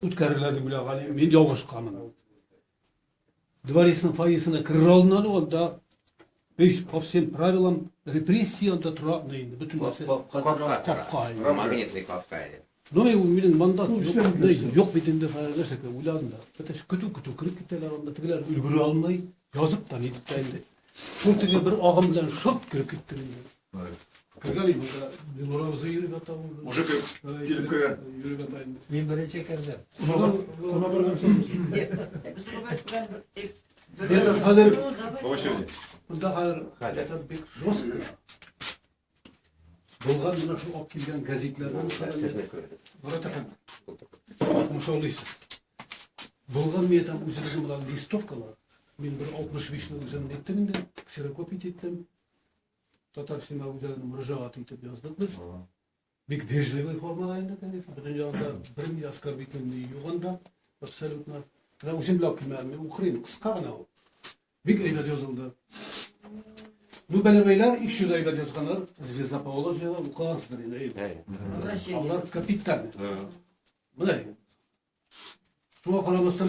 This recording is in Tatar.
Үткәрерләр дип уйлаган идем, мин ялгышканмын. Дворецның фойесына керер алдыннан ук анда весь по всем правилам репрессия анда тора инде бөтен нәрсә. Капка. Капка. инде. Магнитный капка иде. Ну, и минем мандат юк, юк бит инде нәрсә уйладым да. Бөтен көтү-көтү кереп китәләр анда, тегеләр өлгерә алмый, язып та нитеп тә инде. Шул теге бер агым белән шылт кереп киттем инде. Кергән идем, монда Дилнур абзый йөреп ята. Уже килеп кергән. Йөреп ята инде. Мин беренче кердем. Куна баргансың. Это хәзер По очереди. монда хәзер Хәзер. это бик жестко. Булган менә шул алып килгән гәзитләрдән Сезне күрдем. Марат әфәнде. Мушаулыйсыз. Булган мин әйтәм, үзебезнең менә листовкалар. Мин бер 65-не үзем ниттем инде, ксерокопить иттем. Татар сима үзәгенә мөрәҗәгать итеп яздык без. Бик вежливый формада инде, конечно. Бөтен ягында бер ни оскорбительный юк анда, абсолютно. Менә үзем белән килмәдем, мин укырыйм, кыска гына ул. Бик әйбәт язылды. Бу бәләбәйләр еще да әйбәт язганнар. Звезда Поволжьеда укыгансыздыр инде. әйе. Алар капитальный. Менә. Шуңа карамастан